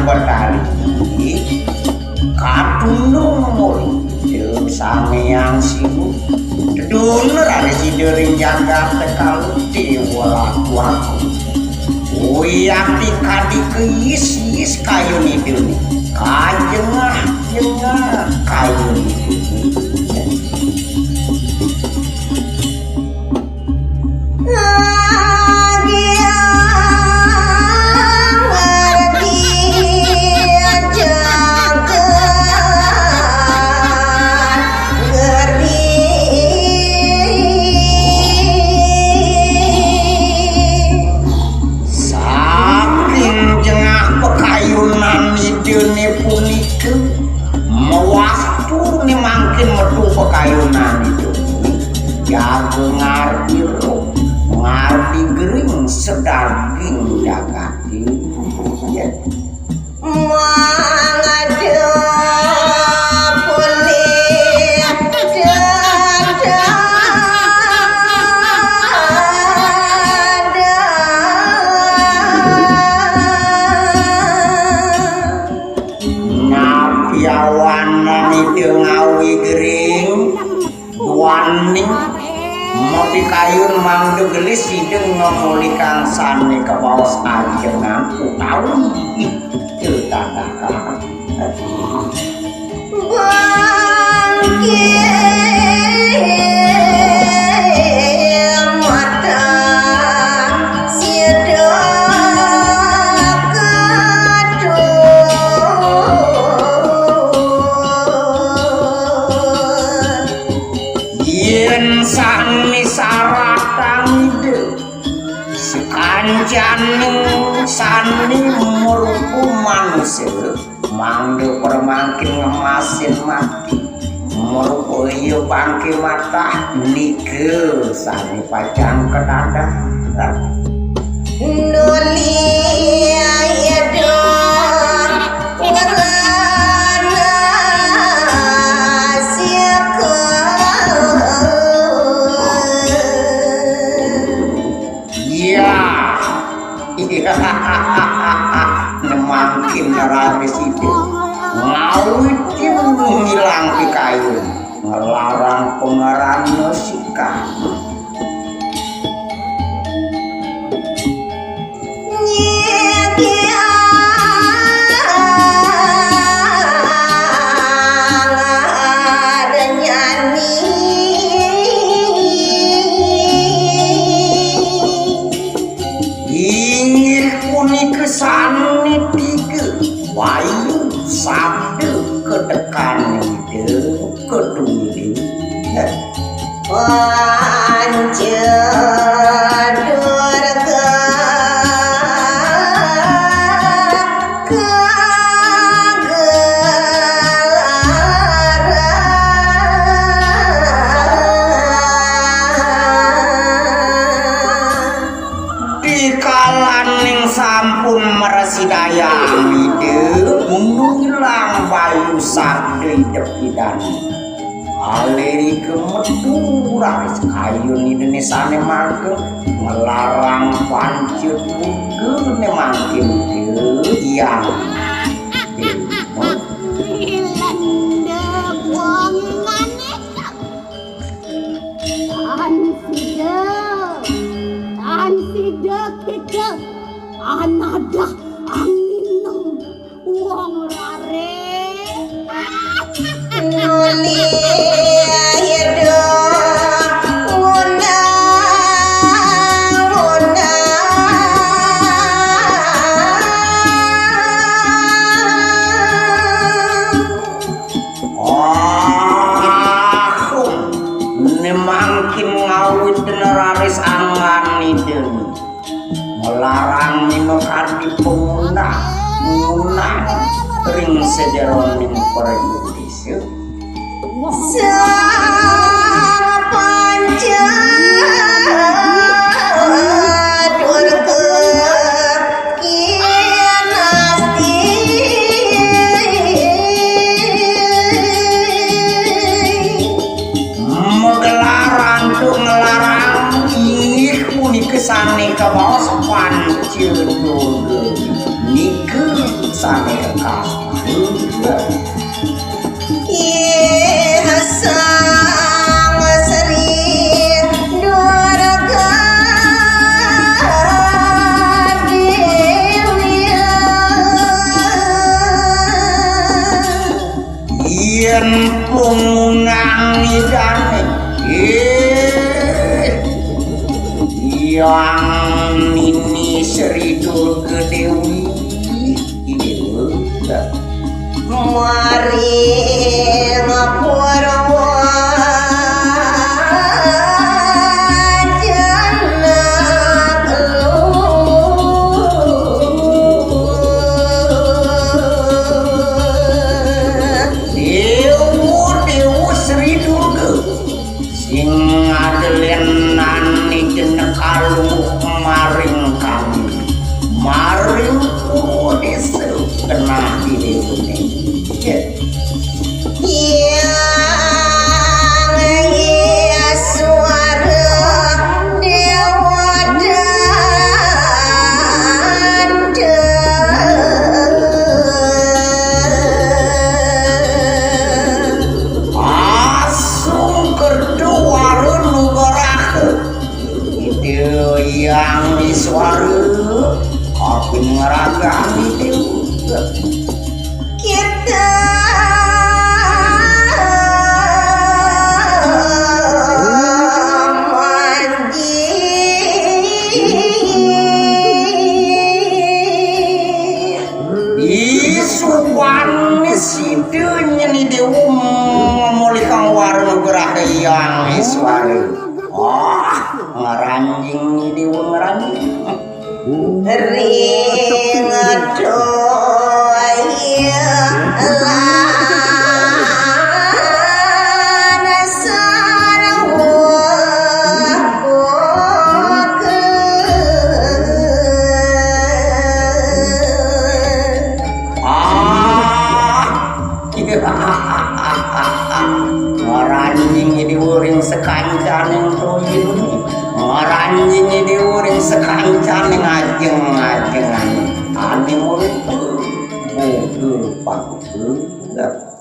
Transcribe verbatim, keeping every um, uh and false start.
Betari katundung muli Ida Sang Hyang Siwa. Teduner ari sida ring jagat kalu déwa laku-laku. Wiakti kadi kayis-yis kayun Ida, kajengah-jengah kayun Ida. Saking jengah pakayunan Idané punika, mawastu né mangkin metu pakayunan Idané, jaga ngardi roh, ngardi gering sadaging jagaté. Mangda pulih dadah. Napi awanan Ida ngawi gering? Duaning mapikayun mangda gelis Ida ngamulikang sané kabaos ajengan utawi icil tatakan. Bangké mata sida katur. Yén sané saratang Ida, sakancaning sané marupa manusa, mangda pramangkin ngemasin mati, marupa iya bangké matah, nika sané pacang kadadah. Nuli ida werana sika. Iya. Iya. Nemangkin raris Ida ngawitin ngilang pikayun, nglarang pangeran musikan. Inggih punika sané tiga, bayu, sabda, katekaning Ida, katunggiling. Panca Durga kagelaran. Dikalaning sampun mrasidayang Ida, ngilang bayu sabda idep Idané. Alirika metu raris kayun Idané sané marga, nglarang panca Durgané mangkin Ida. Iya. Ilenda wongané. Tan sida, tan sida kita anadah angin wong raris. Nuli ida ngundang-undang. Agung, né mangkin ngawit raris anggan Ida. Nglarang minakadi pangunah, ngunah ring sajeroning prajudisa. Sapanca Durga kinasti. Magelaran tur nglarang inggih punika sané kabaos panca Durga. Nika sané Ih, Sang Sri Durga Dewi. Yén punggungan idane, eh, yang nini Sri Durga Dewi, Dewi. Mari ngapura wajana Dewa, Dewa Sri Durga. Sing adelenane jenek alu maring kami. Maring Purwa Desa kenah di Dewa. Hyang Yeswara Dewa Danda. Asung kerdu warun nugaraka. Ida Hyang Iswara, kaping ngragani dewa. Kita manji. Isupan sida nyeni dewa mamolihang warna gerah Hyang Iswara. Ah, ngranjing ni dewa ngranjing. Ring doya lan sarwa. Ah, ngranjing dewa ring sakancaning toya. Ngranjing dewa ring sakancaning ajeng-ajengan. Ane murupa boga paguna.